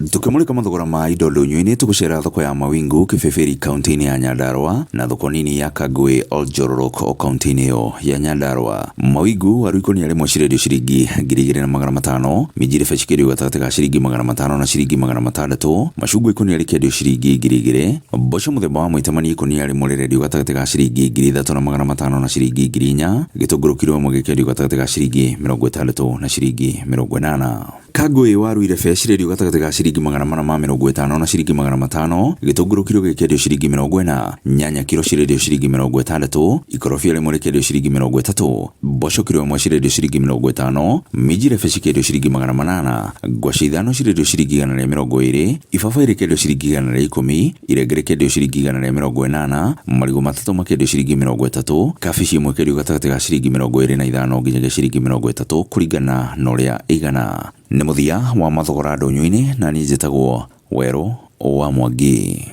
Tũkĩmũrĩka mathogora ma indo ndũnyũ-inĩ tũgũcera thoko ya Mawingu Kĩbĩbĩri kaunti-inĩ ya Nyandarua na thoko nini ya Kangũĩ Oljororok o kaunti-inĩ ĩyo ya Nyandarua. Mawingu waru ikũnia rĩmwe cirendio ciringi 2500, minji irebe cikĩendio gatagatĩ ga ciringi 500 na ciringi 600, macungwa ikũnia rĩkĩendio ciringi 2000, mboco mũthemba wa mwĩtemania ikũnia rĩmwe rĩrendio gatagatĩ ga ciringi 3500 na ciringi 4000, gĩtũngũrũ kiro ĩmwe gĩkĩendio gatagatĩ ga ciringi 60 na ciringi 80. Kangũĩ waru irebe cirendio gatagatĩ ga ciringi 450 na ciringi 500, gĩtũngũrũ kiro gĩkĩendio ciringi 40, nyanya kiro cirendio ciringi 60, ikorobia rĩmwe rĩkĩendio ciringi 30, mboco kiro ĩmwe cirendio ciringi 50, minji irebe cikĩendio ciringi 800, ngwacĩ ithano cirendio ciringi 120, ibabaĩ rĩkĩendio ciringi 110, irenge rĩkĩendio ciringi 180, marigũ matatũ makĩendio ciringi 30, kabici ĩmwe ĩkĩendio gatagatĩ ga ciringi 25 nginyagia ciringi 30 kũringana na ũrĩa ĩigana. Nĩ mũthia wa mathogora ndũnyũ-inĩ na niĩ njĩtagwo Werũ wa Mwangi.